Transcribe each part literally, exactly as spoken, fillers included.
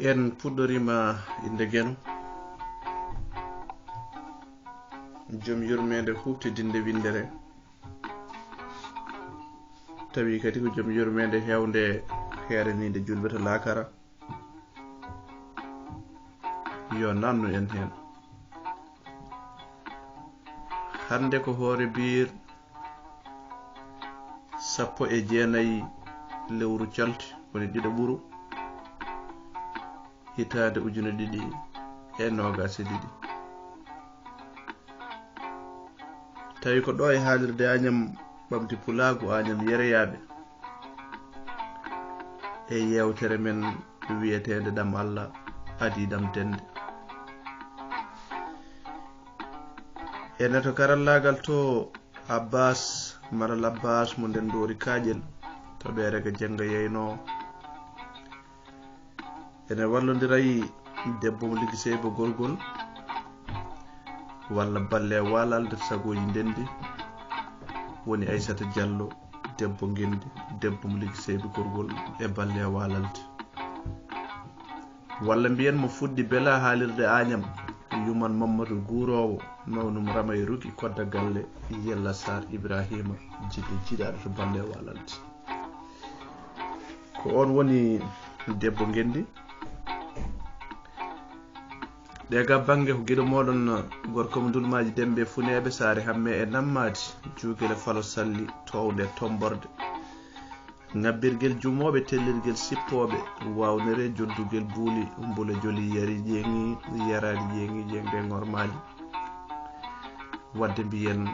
En puɗɗorima inde Geno, jom yurmeende huɓtidinde winndere, tawi kadi ko jom yurmeende heewnde heeraniinde julɓe to laakara. Yo nannu en heen. Hannde ko hoore biir sappo e jeenayi lewru calti, woni ɗiɗo ɓuru, hitaande ujune ɗiɗi e noogaas e ɗiɗi. Tawi ko ɗo e haalirde Añam Ɓamti Pulaagu, Añam Yereyaaɓe, e yeewtere men wiyeteende Ɗam Allah Adii Ɗam Dennde. E neto karallaagal to, Abbas, Malal Abbas mo Ndenndoori Kaaƴel, to Ɓeerega Jennga yeynoo. Ene wallondiray debbo mo Liggi Seyba Gorgol, walla Balle Walalde, Sagooji Ndenndi, woni Aysata Jallo, debbo Ngenndi, debbo mo Liggi Seyba Gorgol e Balle Walalde. Walla mbiyen mo fuɗɗi bela haalirde Añam, Yuman Mammadu Guuroowo, mawnum Rama e Ruki, Kodda Galle, Yella Saar Ibraahiima, jiɗɗo jiɗaaɗo to Balle Walalde. Ko oon woni debbo Ngenndi. Ɗe ga bannge ko giɗo mooɗon, gorko mo Ndulmaaji Demmbe Funeeɓe, Saare Hamme e Nammaadi, Juugele Falo Salli, toownde Tomborde. Ŋabbirgel jumooɓe, tellirgel sippooɓe, waawnere joddugel buuli, mbule joli yari ƴeeŋi, yaraani ƴeeŋi, ƴeeŋde ŋormaali. Wadde mbiyen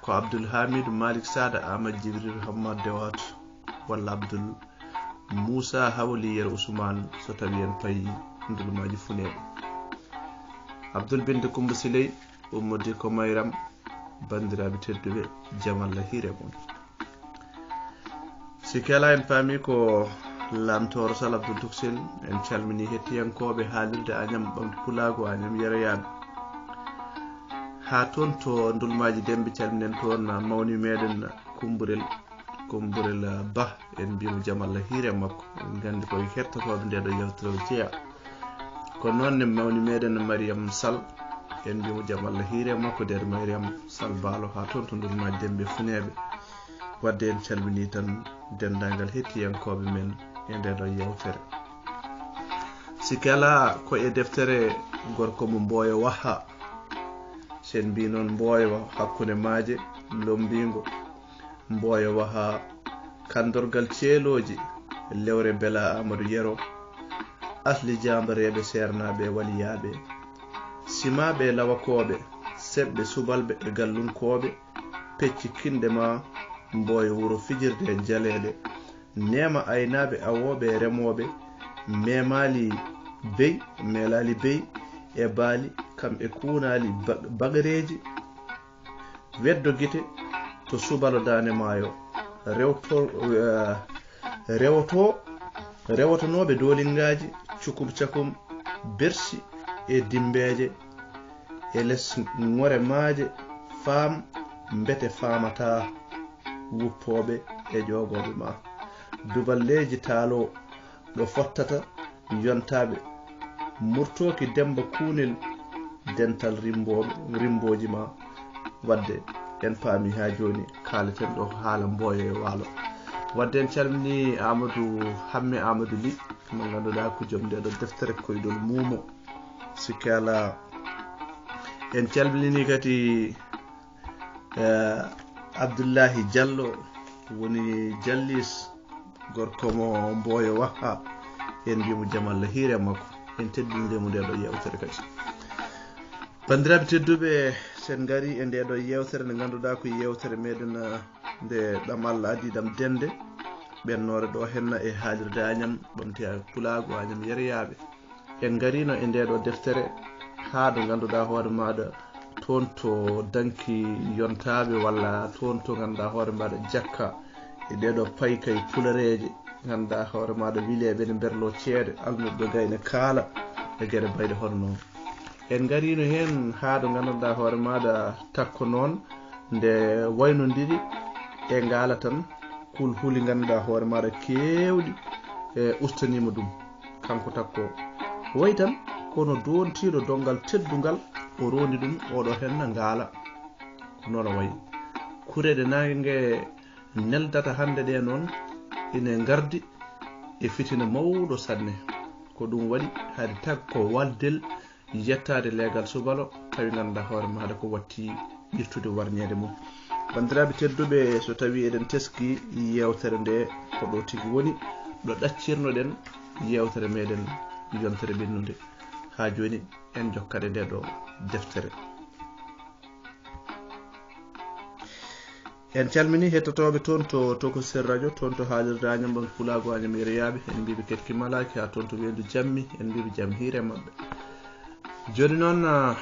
ko Abdul Hamidu Malik Sada, Amadou Jibril Hammad Dewat, walla Abdul Moussa Hawali Yero Ousmane, so tawi en payi Ndulmaaji Funeeɓe. Abdul Binde Kumba Siley, ummodi ko Mayram, banndiraaɓe tedduɓe, jam Allah hiire mon. Sikki alaa en paami ko Laamtooro Sal Abdul Tuksel, en calmini hettiyankooɓe haalirde Añam Ɓamti Pulaagu, Añam Yeroyaaɓe. Haa toon to Ndulmaaji Demmbe, calminen toon mawni meɗen Kumburel, Kumburel Bah, en mbiyamo jam Allah hiire makko. En nganndi koye hettotooɓe nde ɗo yewtere o jeyaa. Ko noon ne mawni meɗen Mariam Sal, en mbiyamo jam Allah hiire makko, deeɗo Mariam Sal Baalo, haa toon to Ndulmaaji Demmbe Funeeɓe. Wadde en calmini tan denndaangal hettiyankooɓe men e nde ɗo yewtere. Sikki alaa ko e deftere gorko mo Mboyo Waha. So en mbii noon Mboyo hakkunde maaje, lommbiingo, Mboyo Waha, kanndorgal ceelooji, lewre Bela Amadou Yero, asli jaambareeɓe, seernaaɓe e waliyaaɓe, simaaɓe e lawakooɓe, seɓɓe subalɓe e gallunkooɓe, pecci kinɗe ma, Mboyo wuro fijirde e jaleeɗe, neema aynaaɓe, awooɓe e remooɓe, meemaali bey, meelaali bey e baali, kam e kuunaali ba-, bagareeji, weddo gite to Subalo Daande Maayo, rewto, eh, rewoto, rewotonooɓe doolingaaji, cukum cakum, bersi e dimbeeje, e les ŋore maaje, faam mbete faamataa, wuppooɓe e ƴoogooɓe ma. Duballeeji taalo ɗo fottata yontaaɓe, murtooki Demmba Kuunel, dental rimbooɓe, rimbooji ma. Wadde en paami haa jooni, kaaleten ɗo ko haala Mboyo e Waalo. Wadde en calmini Amadou Hamme Amadou Ly, mo ngannduɗaa ko jom nde ɗo deftere Koyɗol Muumo. Sikki alaa, en calmini kadi, eh, Abdullahi Diallo, woni Jallis, gorko mo Mboyo Waha, en mbiyamo jam Allah hiire makko, en teddinirimo nde ɗo yewtere kadi. Banndiraaɓe tedduɓe, so en ngarii e nde ɗo yewtere nde ngannduɗaa ko yewtere meɗen, eh, nde Ɗam Allah Adii Ɗam Dennde, ɓennoore ɗo henna e haalirde Añam Ɓamti Pulaagu, Añam Yeroyaaɓe. En ngariino e nde ɗo deftere haa ɗo ngannduɗaa hoore maaɗa toon to danki yontaaɓe, walla toon to ngannduɗaa hoore maaɗa jakka e ɗee ɗo paykay pulareeje, ngannduɗaa hoore maaɗa wileeɓe ne mberloo ceede, almuɓɓe gayna kaala e geɗe bayɗe hono noon. En ngariino heen haa ɗo ngannduɗaa hoore maaɗa Takko noon nde waynondiri e ngaala tan, kulhuli ngannduɗaa hoore maaɗa keewɗi, e, ustaniima ɗum. Kanko Takko, Wayi tan kono doontiiɗo donngal teddungal, o roondi ɗum oɗo henna ngaala. Ko noon o wayi. Kureeɗe naange nge neldata hannde ɗe noon ine ngardi e fitina mawɗo sanne. Ko ɗum waɗi hari tag ko waldel yettaade leegal subalo, tawi ngannduɗaa hoore maaɗa ko watti ɓirtude warñeede mum. Banndiraaɓe tedduɓe, so tawii eɗen teskii yeewtere nde, ko ɗo tigi woni ɗo ɗaccirnoɗen yeewtere meɗen yontere ɓennunde. Haa jooni en jokkat e nde ɗo deftere. En calminii hettotooɓe toon to Tokosel Radio, toon to haalirde Añam Ɓanndu Pulaagu Añam Yeriyaaɓe. En mbiiɓe keɗki malaaki haa toon to Weendu Jammi, en mbiiɓe jam hiire maɓɓe. Jooni noon, ah,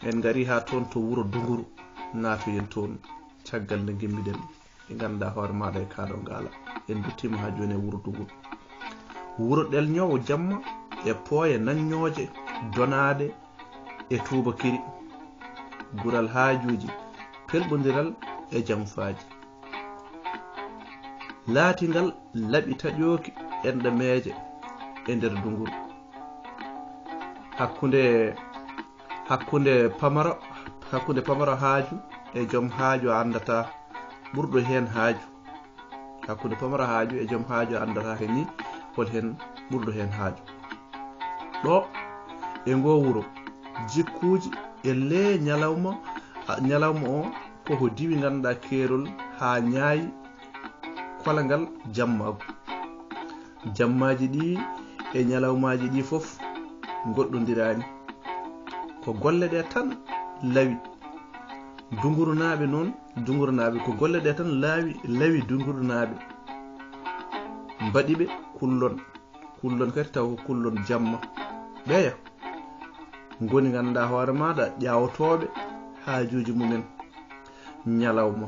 en ngarii haa toon to wuro Dunguru, naatoyen toon caggal nde ngimmiɗen. Ɗi ngannduɗaa hoore maaɗa e kaa ɗo ngaala. En nduttiima haa jooni e wuro Dunguru. Wuro ɗelñoowo jamma e pooye naññooje donaaɗe e tuubakiri. Gural haajuuji, pelɓondiral e jamfaaji. Laatingal laɓi taƴooki enɗameeje e nder Dunguru. Hakkunde, hakkunde pamaro, hakkunde pamaro haaju e joom haaju a anndataa ɓurɗo heen haaju. Hakkunde pamaro haaju e joom haaju a anndataa he ni hol heen ɓurɗo heen haaju. Ɗo e ngoo wuro, jikkuuji e lee ñalawma, a, ñalawma o ko ko diwi ngannduɗaa keerol haa ñaayi kolangal jammaagu. Jammaaji ɗi e ñalawmaaji ɗi fof ngoɗɗondiraani. Ko golle ɗe tan lawi. Dungurunaaɓe noon, Dungurunaaɓe ko golle ɗe tan laawi, lawi Dungurunaaɓe. Mbaɗi ɓe kullon, kullon kadi taw ko kullon jamma. Ɓeya ngoni ngannduɗaa hoore maaɗa ƴaawotooɓe haajuuji mumen ñalawma.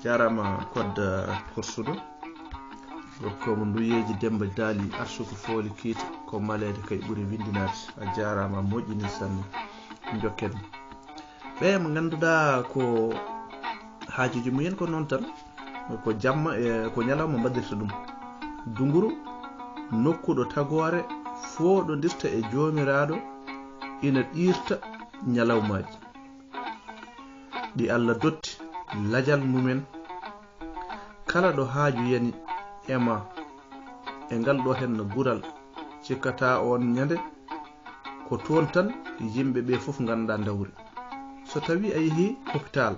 Jaaraama Kodda Korsuɗo. Ko mo nduyeeji Demba Daali Arsuku Fooli Kiita, ko maleede kay ɓuri winndinaade. A jaaraama, moƴƴini sanne. Njokken. Ɓe mo ngannduɗaa ko haajuuji mumen ko noon tan, ko jamma e ko ñalawma mbaɗirta ɗum. Dunguru, nokku ɗo tagoore fooɗondirta e Joomiraaɗo, ina ɗiirta ñalawmaaji. Ɗi Alla dotti lajal mumen. Kala ɗo haaju yani e ma e ngal ɗo henna gural, cikkata oon ñande ko toon tan yimɓe ɓe fof nganndaa ndawri. So tawii a yehii hopitaal,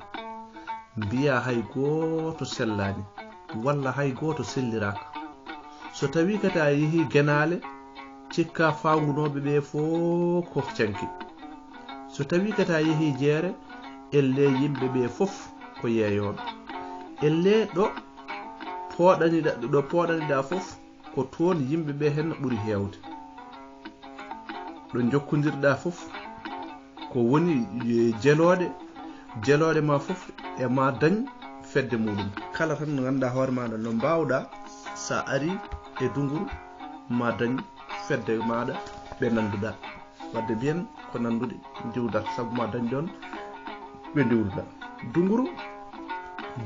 mbiyaa hay gooto sellaani, walla hay gooto selliraaka. So tawii kadi a yehii genaale, cikka fawngunooɓe ɓe fof ko canki. So tawii kadi a yehii jeere, ellee yimɓe ɓe fof ko yeeyooɓe. Ellee ɗo pooɗaniɗa, ɗo pooɗaniɗa fof, ko toon yimɓe ɓe henna ɓuri heewde. Ɗo njokkondirɗa fof, ko woni, e, jelooɗe, jelooɗe ma fof e ma dañ fedde muɗum. Kala tan no ngannduɗaa hoore ma no mbaawɗa, sa ari e Dunguru, ma dañ fedde maaɗa ɓe nannduɗaa. Wadde mbiyen ko nannduɗe ndiwdata, sabu ma dañ ɗoon ɓe ndiwduɗaa. Dunguru,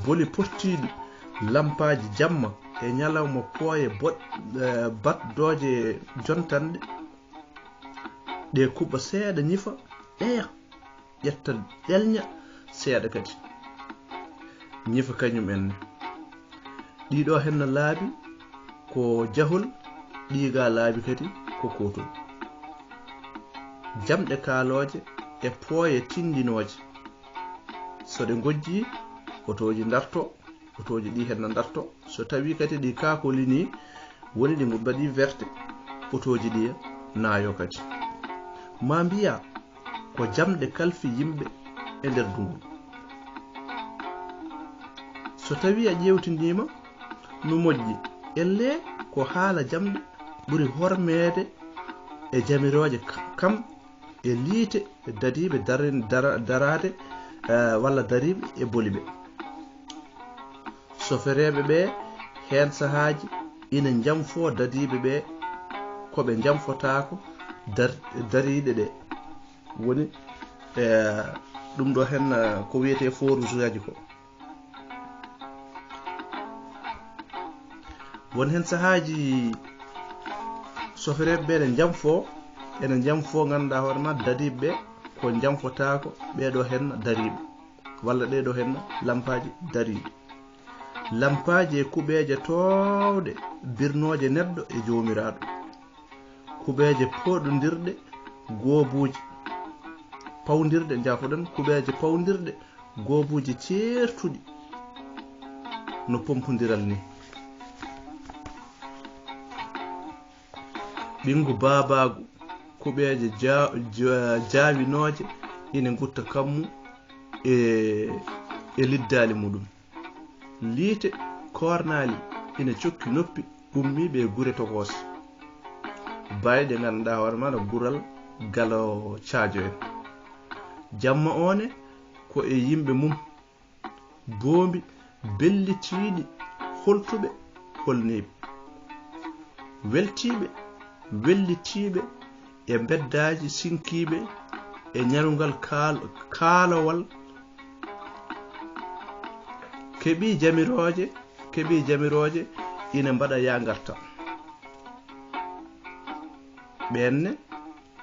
boli pottiiɗi lampaaji jamma e ñalawma, pooye boɗ-, eh, baɗdooje jontanɗe, ɗe kuɓɓa seeɗa, ñifa, ɓeya, ƴetta, ɗelña seeɗa kadi, ñifa kañum en ne. Ɗiɗo henna laabi ko jahol, ɗiga laabi kadi ko kootol. Jamɗe kaalooje e pooye tinndinooje, so ɗe ngojji, otooji ndarto, otooji ɗi henna ndarto. So tawii kadi ɗi kaakolini, woni ɗi mbaɗi verte, otooji ɗi naayo kadi. Ma mbiya ko jamɗe kalfi yimɓe e nder dungu. So tawii a ƴeewtindiima no moƴƴi, ellee ko haala jamɗe ɓuri hormeede e jamirooje ka-, kam e liite dadiiɓe dare-, dara-, daraade, eh, walla dariiɓe e boliɓe. Sofereeɓe ɓe heen sahaaji ina njamfoo dadiiɓe ɓe ko ɓe njamfotaako dar-, dariiɗe ɗe. Woni, eh, ɗum ɗo heen, eh, ko wiyetee feux rouge aji ko. Won heen sahaaji sofereeɓe ɓe ene njamfoo, ene njamfoo ngannduɗaa hoore ma dariiɓe ɓe ko njamfotaako ɓee ɗoo heen dariiɓe, walla ɗee ɗoo heen lampaaji dariiɗe. Lampaaji e kuɓeeje toowɗe birnooje neɗɗo e Joomiraaɗo. Kuɓeeje pooɗondirɗe goobuuji, pawndirɗe, njaafoɗon, kuɓeeje pawndirɗe goobuuji ceertuɗi no pompondiral ni. Ɓinngu baabaagu, kuɓeeje ja-, ja-, jaawinooje ina ngutta kammu e, e liddaali muɗum. Liite koornaali ina cokki noppi ummiiɓe e gure tokoosi. Baayɗe ngannduɗaa hoore maaɗa gural galo caajo en. Jamma oone ko e yimɓe mum. Boombi bellitiiɗi holtuɓe holniiɓe. Weltiiɓe, wellitiiɓe e mbeddaaji sinkiiɓe e ñarungal kaal-, kaalowal. Keɓii jamirooje, keɓii jamirooje ina mbaɗa yaa ngarta. Ɓeenne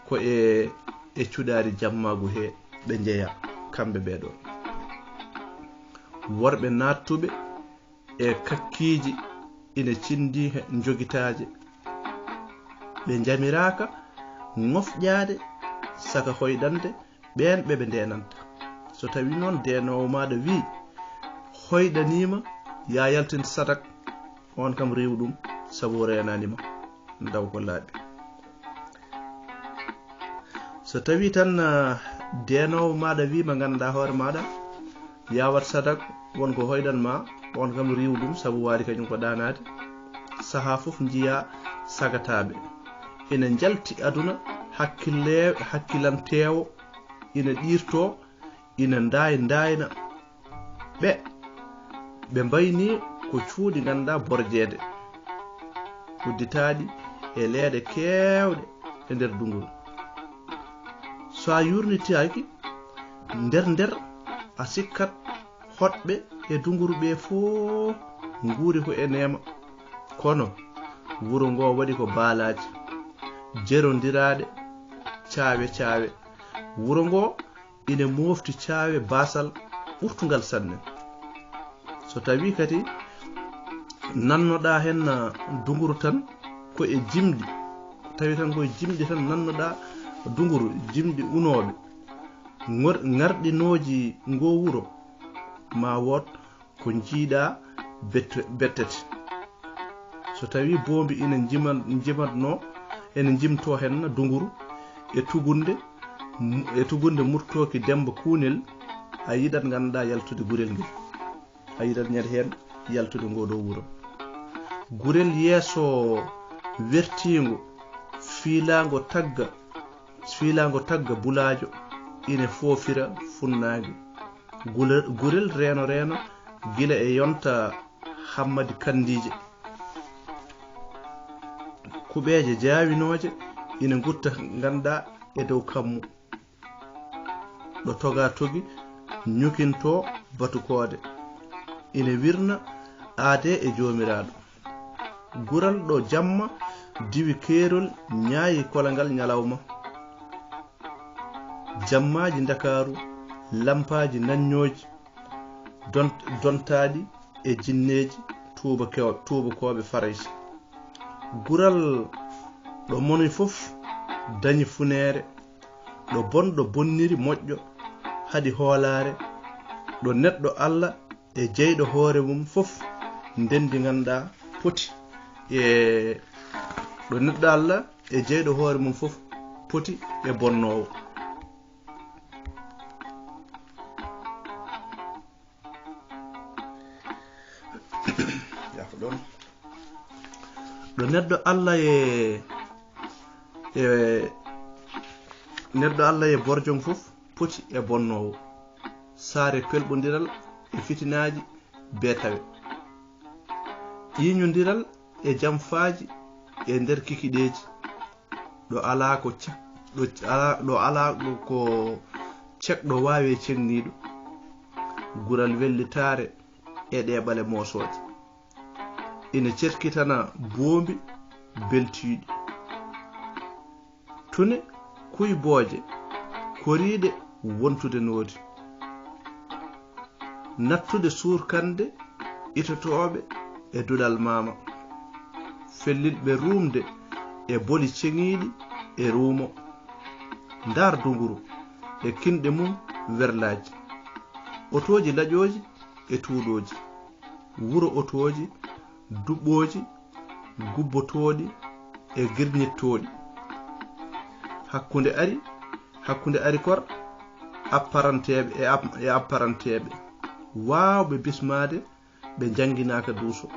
ko e, e cuɗaari jammaagu he ɓe njeya, kamɓe ɓee ɗoo. Worɓe naattuɓe e kakkiiji ina cindi he njogitaaje. Ɓe njamiraaka ŋofƴaade saka hoyɗande ɓeen ɓe ɓe ndeenanta. So tawii noon deenoowo maaɗa wii, hoyɗanii ma, yaa yaltin sadak, oon kam riiw ɗum, sabu o reenaani ma. Ndaw ko laaɓi. So tawii tan, ah, deenoowo maaɗa wii ma, ngannduɗaa hoore maaɗa, yaa waɗ sadak, won ko hoyɗan ma, oon kam riiw ɗum, sabu waali kañum ko ɗaanaade. Sahaa fof njiyaa sagataaɓe ina njalti aduna hakkille-, hakkilanteewo, ina ɗiirtoo, ina ndaay-, ndaayna ɓe. Ɓe mbayni ko cuuɗi ngannduɗaa borjeede, udditaaɗi e leeɗe keewɗe e nder dunguru. So a yuurnitaaki nder nder, a sikkat hoɗɓe e dunguru ɓe fof nguuri ko e neema. Kono wuro ngo waɗi ko baalaaji, jerondiraaɗe, caawe caawe. Wuro ngo ina moofti caawe baasal ɓurtungal sanne. So tawii kadi nannoɗaa heen, ah, dunguru tan ko e jimɗi, tawi tan ko e jimɗi tan nannoɗaa dunguru, jimɗi unooɓe, ŋor-, ŋarɗinooji ngoo wuro, ma wood ko njiiɗaa bette-, bettete. So tawii boombi ina njima-, njimatnoo, ene njimtoo heen dunguru e tugunde, mu-, e tugunde murtooki Demmba Kuunel, a yiɗat ngannduɗaa yaltude gurel ngel. A yiɗat ñande heen yaltude ngoo ɗoo wuro. Gurel yeeso wertiingo, fiilaango tagga, fiilaango tagga bulaajo, ina foofira funnaange. Gule-, gurel reeno reeno gila e yonta Hammadi Kanndiije. Kuɓeeje jaawinooje ina ngutta ngannduɗaa e dow kammu. Ɗo togaa togi ñukintoo batukoode. Ina wirna aadee e Joomiraaɗo. Gural ɗo jamma diwi keerol ñaayi kolangal ñalawma. Jammaaji Ndakaaru, lampaaji naññooji, don-, dontaaɗi e jinneeji tuubakew-, tuubakooɓe Farayse. Gural ɗo moni fof dañi funeere, ɗo bonɗo bonniri moƴƴo, haɗi hoolaare, ɗo neɗɗo Alla e jeyɗo hoore mum fof ndendi ngannduɗaa poti e, ɗo neɗɗo Alla e jeyɗo hoore mum fof poti e bonnoowo. Yaafo ɗon. Ɗo neɗɗo Alla e, e, neɗɗo Alla e borjom fof poti e bonnoowo. Saare pelɓondiral e fitinaaji bee tawe. Ƴiiñondiral e jamfaaji e nder kikiɗeeji. Ɗo alaa ko cek-, ɗo alaa, ɗo alaa ɗo ko cekɗo waawi e ceŋniiɗo. Gural wellitaare e ɗee ɓale moosooje. ina cerkitana boombi beltiiɗi. Tune kuybooje koriiɗe wontude noodi. Nattude suurkande itotooɓe e duɗal maama. Fellitɓe ruumde e boli ceŋiiɗi e ruumo. Ndaar dunguru e kinɗe mum werlaaji. Otooji laƴooji e tuuɗooji. Wuro otooji, duɓɓooji, gubbotooɗi e girñittooɗi. Hakkunde ari, hakkunde ari kor, apparanteeɓe e ap-, e apparanteeɓe. Waawɓe bismaade ɓe njannginaaka duuso.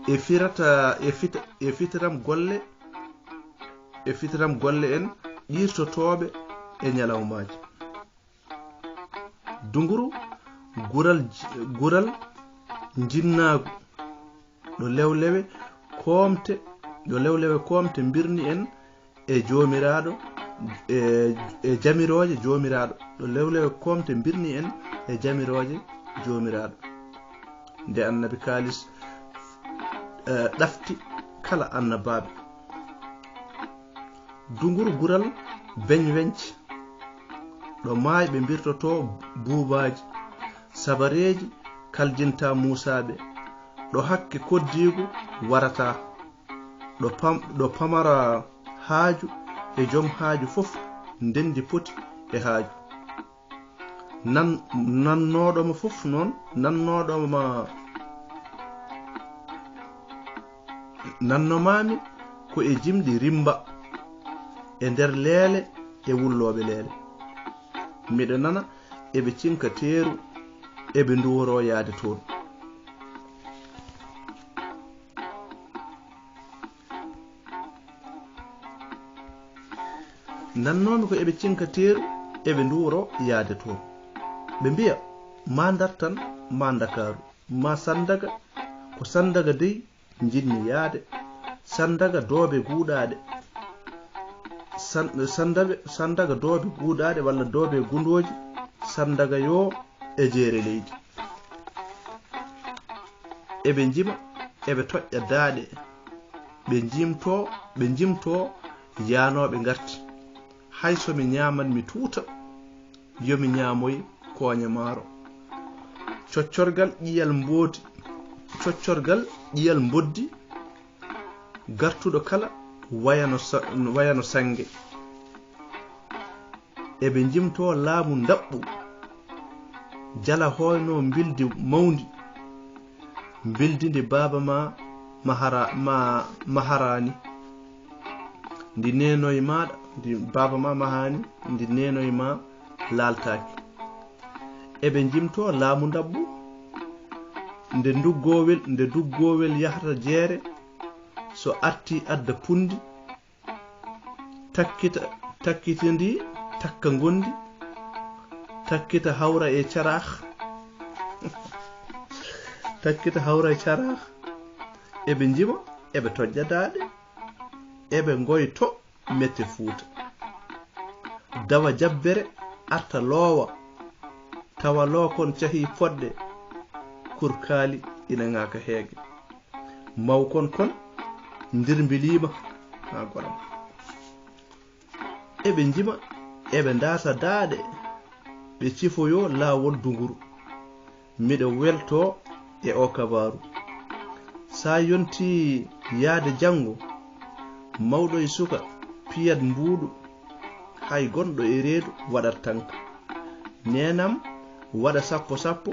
E firata, e fita, e fitiram golle, e fitiram golle en ɗiirtotooɓe e ñalawmaaji. Dunguru, gural j-, gural njinnaagu, ɗo lewlewe koomte, ɗo lewlewe koomte mbirni en e Joomiraaɗo, e, e jamirooje Joomiraaɗo, ɗo lewlewe koomte mbirni en e jamirooje Joomiraaɗo. Nde annabi Kaalis, eh, ɗafti kala annabaaɓe. Dunguru gural beñ-weñc, ɗo maayɓe mbirtotoo buubaaji, sabareeji kaljinta muusaaɓe, ɗo hakke koddiigu warata, ɗo pam-, ɗo pamara haaju e jom haaju fof ndenndi poti e haaju. Nan-, nannooɗo ma fof noon, nannooɗo ma, nannomaami ko e jimɗi rimba, e nder leele e wullooɓe leele. Miɗo nana eɓe cinka teeru, eɓe nduworoo yaade toon. Nannoomi ko eɓe cinka teeru, eɓe nduworo yaade toon. Ɓe mbiya, maa ndartan, maa Ndakaaru, maa Sandaga, ko Sandaga dey njiɗmi yaade. Sandaga doobe guuɗaaɗe. San-, Sandaga, Sandaga doobe guuɗaaɗe walla doobe gundooji. Sandaga yo e jeere leydi. Eɓe njima, eɓe toƴƴa daaɗe. Ɓe njimtoo, ɓe njimtoo yaanooɓe ngarti. Hay so mi ñaaman mi tuuta, yo mi ñaamoy kooñe maaro. Coccorgal ƴiyal mboodi, coccorgal ƴiyal mboddi, gartuɗo kala wayano sa-, wayano sannge. Eɓe njimtoo laamu ndaɓɓu, jala hoyno mbildi mawndi, mbildi ndi baaba ma mahara-, ma maharaani. Ndi neenoy maaɗa, ndi baaba ma mahaani, ndi neenoy ma laaltaaki. Eɓe njimtoo laamu ndaɓɓu, nde nduggoowel, nde nduggoowel yahata jeere, so artii adda punndi, takkita, takkita ndi, takka ngondi, takkita hawra e caraax, takkita hawra e caraax. Eɓe njima, eɓe toƴƴa daaɗe, eɓe ngoyto mette Fuuta. Dawa jabbere, arta loowa, tawa lookon cahii fodde, kurkaali ina ŋaaka heege. Mawkon kon ndirmbiliima haa goram. Eɓe njima, eɓe ndaasa daaɗe, ɓe cifoyoo laawol dunguru. Miɗo weltoo e oo kabaaru. Sa yontii yaade janngo, mawɗo e suka piyat mbuuɗu, hay gonɗo e reedu waɗat tanka. Neenam waɗa sappo sappo,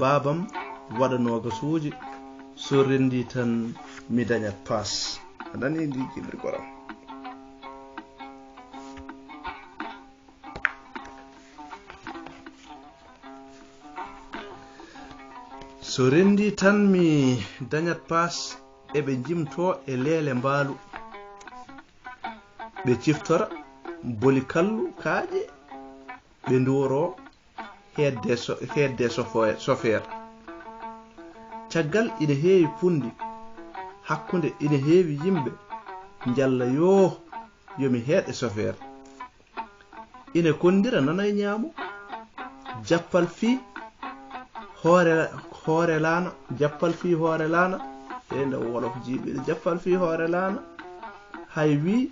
baabam waɗa noogasuuji, so renndii tan mi dañat paas. A nanii ndi jibrigol am. So renndii tan mi dañat paas, eɓe njimtoo e leele mbaalu. Ɓe ciftora boli kallu kaaƴe, ɓe nduworoo heedde so-, heedde sofo-, sofeer. Caggal ina heewi punndi, hakkunde ina heewi yimɓe njalla yoo, yo mi heed e sofeer. Ina konndira nana e ñaamo, jappal fii hoore, hoore laana, jappal fii hoore laana. E nder wolof jiiɓiiɗo, jappal fii hoore laana. Hay wii,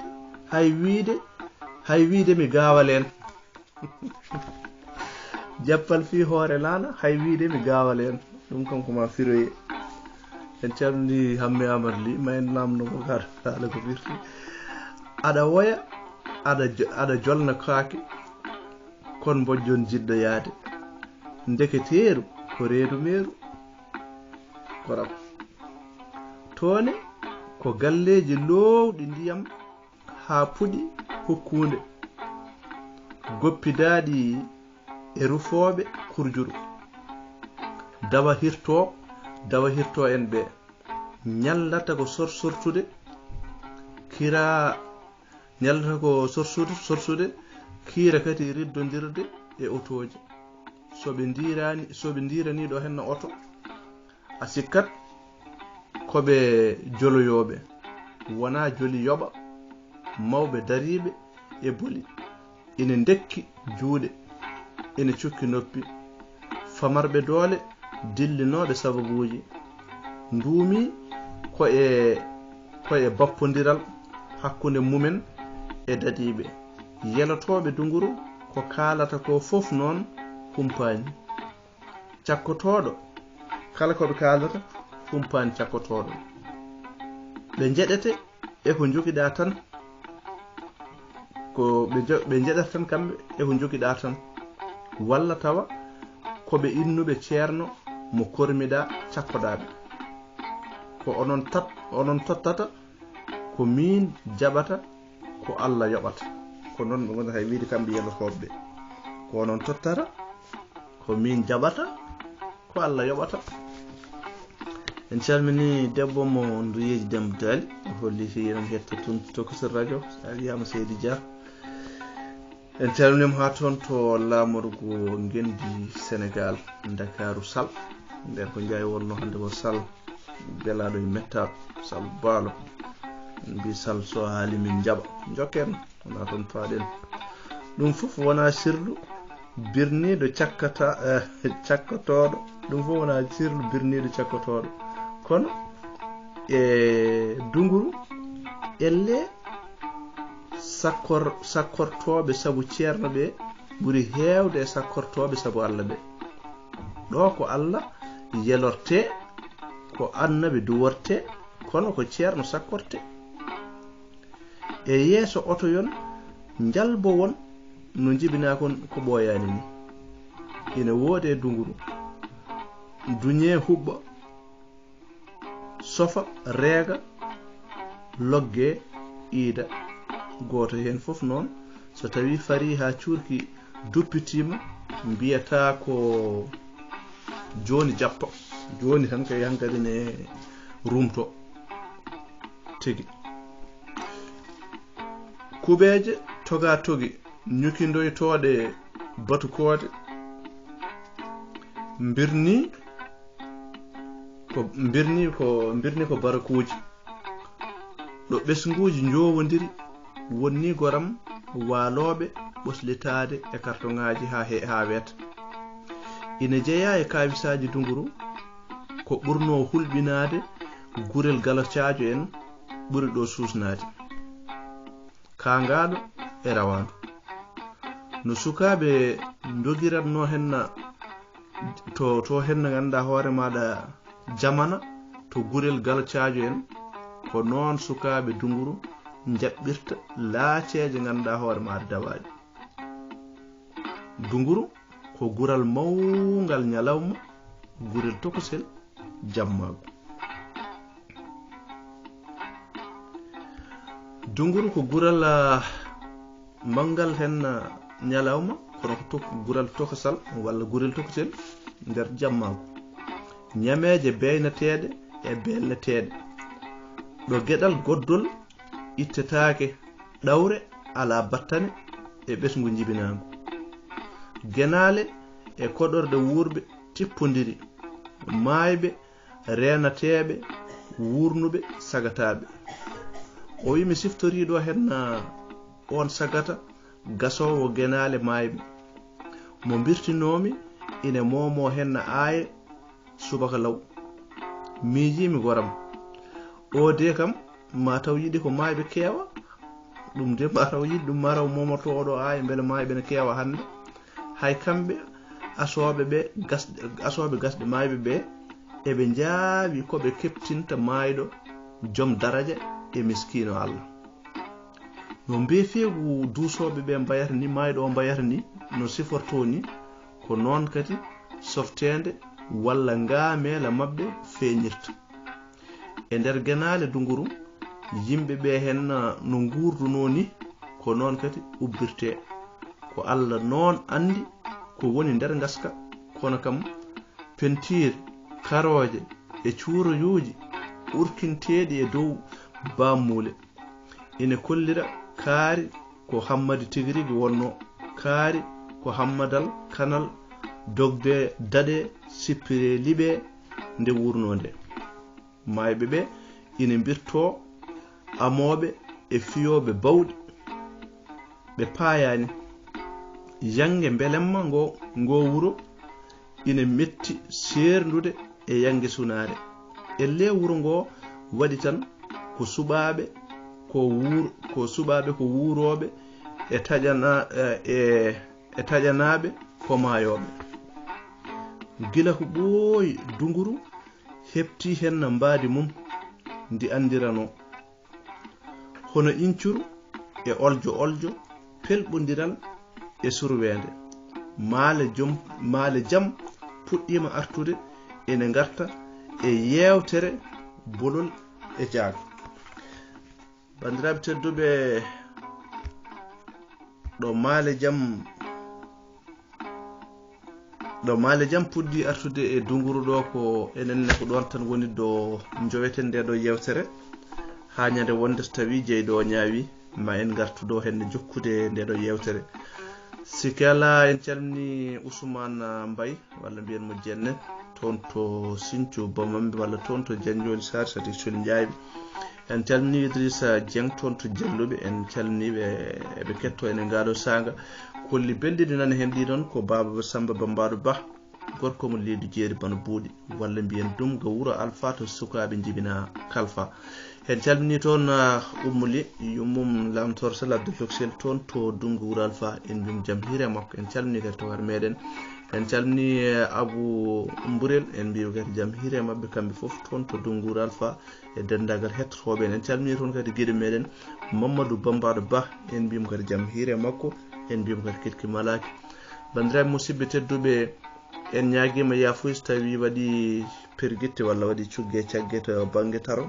hay wiide, hay wiide mi gaawal en. Jappal fii hoore laana, hay wiide mi gaawal en. Ɗum kam ko maa firoye. En calmini Hamme Amar Ly, ma en naamno mo gar haala ko firti. Aɗa woya, aɗa jo-, aɗa jolna kaake, kon mbojjon jiɗɗo yaade. Ndeke teeru ko reedu meeru, ko rab. Toone ko galleeji loowɗi ndiyam haa puɗi hukkuunde, goppidaaɗi e rufooɓe kurjuru. Dawa hirtoo, dawa hirtoo en ɓe. Ñallata ko sorsortude, kira, ñallata ko sorsude, sorsude, kiira kadi riddondirde e otooji. So ɓe ndiirani, so ɓe ndiiranii ɗo henna oto, a sikkat ko ɓe joloyooɓe, wonaa joli yoɓa, mawɓe dariiɓe e boli. Ina ndekki juuɗe, ina cukki noppi, famarɓe doole, dillinooɓe sababuuji, nduumi ko e, ko e bappondiral hakkunde mumen e dadiiɓe. Yelotooɓe dunguru ko kaalata ko fof noon humpaani. Cakkotooɗo, kala ko ɓe kaalata, humpaani cakkotooɗo. Ɓe njeɗete e ko njogiɗaa tan, ko ɓe njo-, ɓe njeɗata tan kamɓe e ko njogiɗaa tan. Walla tawa ko ɓe innuɓe ceerno mo kormiɗaa cakkoɗaa ɓe. Ko onon tat-, onon tottata, ko miin jaɓata, ko Alla yoɓata. Ko noon ɓe ngonata e wiide kamɓe yelotooɓe ɓe. Ko onon tottata, ko miin jaɓata, ko Alla yoɓata. En calmini debbo mo Nduyeeji Demba Daali, o holli si enen hetto toon Tokosel Radio, a wiyaama Seydi Dia. En calminiima haa toon to laamorgo ngenndi Senegaal, Ndakaaru Sal. Nden ko Njaay wonno hannde ko Sal, belaaɗo e mettaaɗo, Sal Baalo. En mbii Sal so haali min njaɓa. Njokken, wonaa toon paaɗen. Ɗum fof wonaa sirlu birniiɗo cakkata, eh, cakkotooɗo. Ɗum fof wonaa sirlu birniiɗo cakkotooɗo. Kono e dunguru, ellee sakkor-, sakkortooɓe sabu ceerno ɓe ɓuri heewde e sakkortooɓe sabu Alla ɓe. Ɗo ko Alla yelortee, ko annabi duwortee, kono ko ceerno sakkortee. E yeeso oto yon njalbo won no njibinaa kon ko ɓooyaani ni. Ina woodi e dunguru. Duñee huɓɓa, sofa, reega, loggee, iida. Gooto heen fof noon, so tawii farii haa cuurki duppitiima, mbiyataa ko jooni jappa. Jooni tan kay hankadi ne rumto tigi. Kuɓeeje toga togi ñukindoytooɗe batukoode, mbirnii ko, mbirnii ko, mbirnii ko barakuuji. Ɗo ɓesnguuji njoowondiri, wonnii goram waalooɓe ɓoslitaade e kartoŋaaji haa he-, haa weeta. Ina jeyaa e kaawisaaji dunguru, ko ɓurnoo hulɓinaade gurel galocaajo en ɓuri ɗo suusnaade. Kaangaaɗo e rawaandu. No sukaaɓe ndogiratnoo henna to, to henna ngannduɗaa hoore maaɗa jamana, to gurel galocaajo en, ko noon sukaaɓe dunguru njaɓɓirta laaceeje ngannduɗaa hoore maaɗa dawaaɗe. Dunguru ko gural mawngal ñalawma, gurel tokosel jammaagu. Dunguru ko gural, ah, manngal heen, ah, ñalawma, kono ko tok-, gural tokosal walla gurel tokosel nder jammaagu. Ñameeje beynateeɗe e belneteeɗe. Ɗo geɗal goddol ittetaake, ɗawre alaa battane e ɓesngu njibinaangu. Genaale e koɗorɗe wuurɓe tippondiri, maayɓe, reenateeɓe, wuurnuɓe, sagataaɓe. O wiyi mi siftorii ɗo heen, ah, oon sagata gasoowo genaale maayɓe. Mo mbirtinoomi ine moomoo heen aaye subaka law. Miijiimi goram. Oo dee kam, maa taw yiɗi ko maayɓe keewa. Ɗum de maa taw yiɗi ɗum, maa taw momotooɗo aaye mbele maayɓe ne keewa hannde. Hay kamɓe asooɓe ɓe gasɗe, asooɓe gasɗe maayɓe ɓe, eɓe njaawi ko ɓe keɓtinta maayɗo jom daraja e miskiino Allah. No mbeefeegu duusooɓe ɓe mbayata ni, maayɗo o mbayata ni, no sifortoo ni, ko noon kadi softeende walla ngaameela maɓɓe feeñirta. E nder genaale dunguru, yimɓe ɓe heen no nguurdunoo ni, ko noon kadi ubbirtee. Ko Allah noon anndi ko woni nder ngaska, kono kam pentiir, karooje e cuuroyuuji urkinteeɗi e dow baamuule. Ina kollira kaari ko Hammadi tigi rigi wonnoo, kaari ko Hammadal kanal dogde daɗe sippire liɓe nde wuurnoo nde. Maayɓe ɓe ina mbirtoo amooɓe e fiyooɓe bawɗi. Ɓe paayaani. Yannge mbelemma ngo, ngo wuro ina metti seerndude e yannge sunaare. Ellee wuro ngo waɗi tan ko suɓaaɓe ko wuur-, ko suɓaaɓe ko wuurooɓe e taƴana-, e, e taƴanaaɓe ko maayooɓe. Gila ko ɓooyi dunguru heɓti heen mbaadi mum ndi anndiranoo. Hono incuru e oljo oljo, pelɓondiral e surweende. Maale jom, maale jam puɗɗiima artude ene ngarta e yeewtere bolol e jaaga. Banndiraaɓe tedduɓe, ɗo maale jam Ɗo maale jam puɗɗi artude e dunguru ɗo, ko enen ne ko ɗoon tan woni ɗo njoweten nde ɗo yeewtere. Haa ñande wonde so tawi jeyɗo o ñaawi, ma en ngartu ɗo henne jokkude nde ɗo yeewtere. Siki alaa, en calmini Ousmane Mbaye, walla mbiyen mo Jenne, toon to Sinthiou Bamambi, walla toon to Janjoli Sarr, Sati Soli Njaabi. En calmini Idrissa Dieng toon to Jalluɓe, en calmini ɓe, eɓe ketto ene ngaalo saanga. Kolli belɗi ɗi nani heen ɗi noon ko Baaba Samba Bambaɗo Ba, gorko mo Leydi Jeeri Bano Buuɗi, walla mbiyen ɗum ga wuro Alfa to sukaaɓe njibina Kalfa. En calmini toon, ah, Ummu Ly, yummum Lamtoor Sel Abdou Toksel toon to Dungu wuro Alfa, en mbiyum jam hiire makko. En calmini kadi tawar meɗen. En calmini, eh, Abu Mburel, en mbiyum kadi jam hiire maɓɓe kamɓe fof toon to Dungu wuro Alfa. E denndaangal hettotooɓe en. En calminii toon kadi giɗo meɗen Mamadou Bambaɗo Ba, en mbiyum kadi jam hiire makko, en mbiyum kadi kiɗki malaaki. Banndiraaɓe musidɓe tedduɓe, en ñaagiima yaafuya so tawii waɗi pergitte walla waɗi cugge cagge to bannge taro.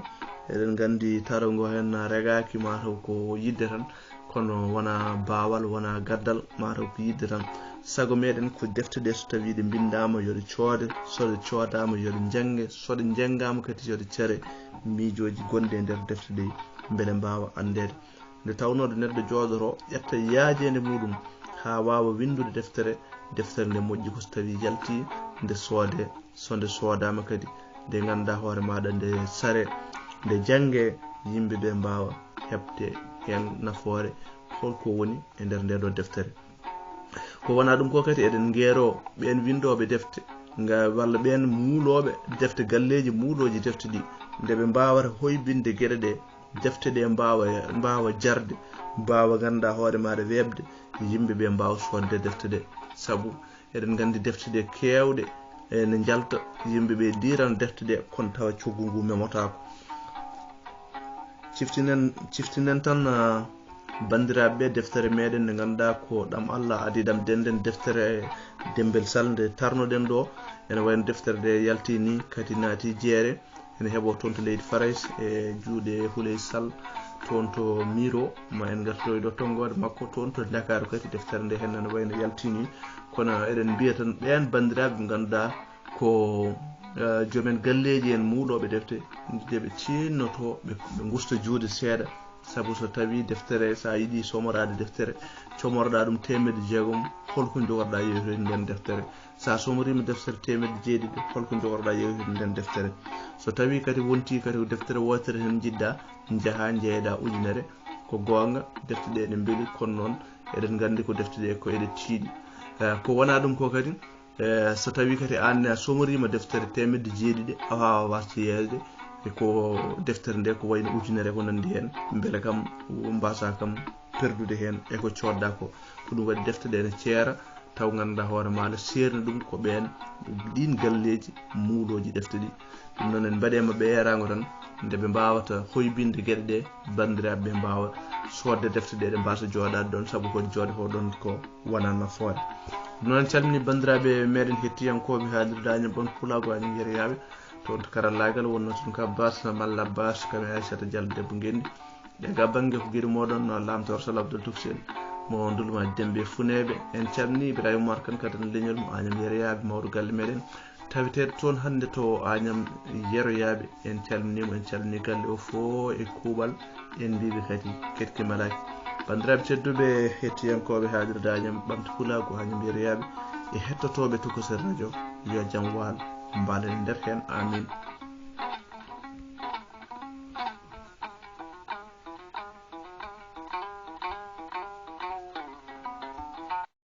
Eɗen nganndi taro ngo heen regaaki maa taw ko yiɗde tan, kono wonaa baawal, wonaa gaddal, maa taw ko yiɗde tan. Sago meɗen ko defte ɗe so tawii ɗe mbinndaama yo ɗe coode, so ɗe coodaama yo ɗe njannge, so ɗe njanngaama kadi yo ɗe care miijooji gonɗi e nder defte ɗe mbele mbaawa anndeede. Nde tawnoo ɗo neɗɗo jooɗotoo, ƴetta yaajeende muɗum haa waawa winndude deftere, deftere nde moƴƴi ko so tawii yaltii nde soodee, so nde soodaama kadi nde nganndaa hoore maaɗa nde saree, nde janngee, yimɓe ɓe mbaawa heɓde heen nafoore hol ko woni e nder ndee ɗoo deftere. Ko wonaa ɗum ko kadi eɗen ngeeroo ɓeen winndooɓe defte nga, walla ɓeen muulooɓe defte, galleeji muulooji defte ɗi, nde ɓe mbaawata hoybinde geɗe ɗe, defte ɗe mbaawa, mbaawa jarde, mbaawa nganndaa hoore maaɗa weeɓde, yimɓe ɓe mbaawa soodde defte ɗe. Sabu eɗen nganndi defte ɗe keewɗe ene njalta, yimɓe ɓe ndiiran defte ɗe, kono tawa coggu ngu memotaako. Ciftinen, ciftinen tan, ah, banndiraaɓe ɓe, deftere meɗen nde ngannduɗaa ko Ɗam Allah adii ɗam dennden, deftere Dembel Sal nde tarnoɗen ɗo. Ene wayno deftere nde yaltii ni, kadi naati jeere. Ene heɓoo toon to leydi Farayse e juuɗe Huley Sal, toon to Miro, ma en ngartoy ɗo tonngoode makko, toon to Ndakaaru kadi deftere nde heen ene wayno yaltii ni. Kono eɗen mbiya tan ɓeen banndiraaɓe ɓe ngannduɗaa ko, eh, joomen galleeji en muulooɓe defte, nde ɓe tiinnotoo, ɓe, ɓe ngusta juuɗe seeɗa. Sabu so tawii deftere, so a yiɗii somoraade deftere, comorɗaa ɗum teemedde jeegom, hol ko njogorɗaa yewtude nden deftere? So a somoriima deftere teemedde jeeɗiɗi, hol ko njogorɗaa yewtude nden deftere? So tawii kadi wontii kadi ko deftere wootere heen njiɗɗaa, njahaa njeeyɗaa ujunere, ko goonga, defte ɗe ene mbeli, kono noon eɗen nganndi ko defte ɗe ko eɗe tiiɗi. Eh, ko wonaa ɗum ko kadi, E so tawii kadi aan ne a somoriima deftere teemedde jeeɗiɗi, a waawaa wasde yeeyde e ko deftere nde ko wayno ujunere ko nanndi heen, mbele kam mbaasaa kam perdude heen e ko cooddaa ko. Ko ɗum waɗi defte ɗe ene ceera, taw ngannduɗaa hoore maa aɗa seerni ɗum ko ɓeen, ɗiin galleeji muulooji defte ɗi. Ɗum noon en mbaɗii e maɓɓe eeraango tan, nde ɓe mbaawata hoybinde geɗe ɗe, banndiraaɓe ɓe mbaawa soodde defte ɗe, ɗe mbaasa jooɗaade ɗoon, sabu ko jooɗotoo ɗoon ko wonaa nafoore. Ɗum noon en calminii banndiraaɓe meeɗen hettiyankooɓe haalirde Añam Ɓamtu Pulaagu Añam Yeroyaaɓe, toon to karallaagal wonnoo toon ko Abbas Malla Abbas, kam e Aysata Diallo debbo Ngenndi. Ƴeegaa bannge ko giri mooɗon no Laamtoor Sal Abdul Tufsel mo Ndulmaaji Dembe Funeeɓe. En calminii Ibrahima Umar Kan kadi e leñol mo Añam Yeroyaaɓe, mawɗo galle meeɗen. Taweteeɗo toon hannde to Añam Yeroyaaɓe, en calminii mo, en calminii galle o fof e kuuɓal, en mbiiɓe kadi keɗki malaaki. Banndiraaɓe tedduɓe hettiyankooɓe haalirde Añam Ɓamtu Pulaagu Añam Yeroyaaɓe e hettotooɓe Tokosel Radio, yo jam waal, mbaalen e nder heen. Amin.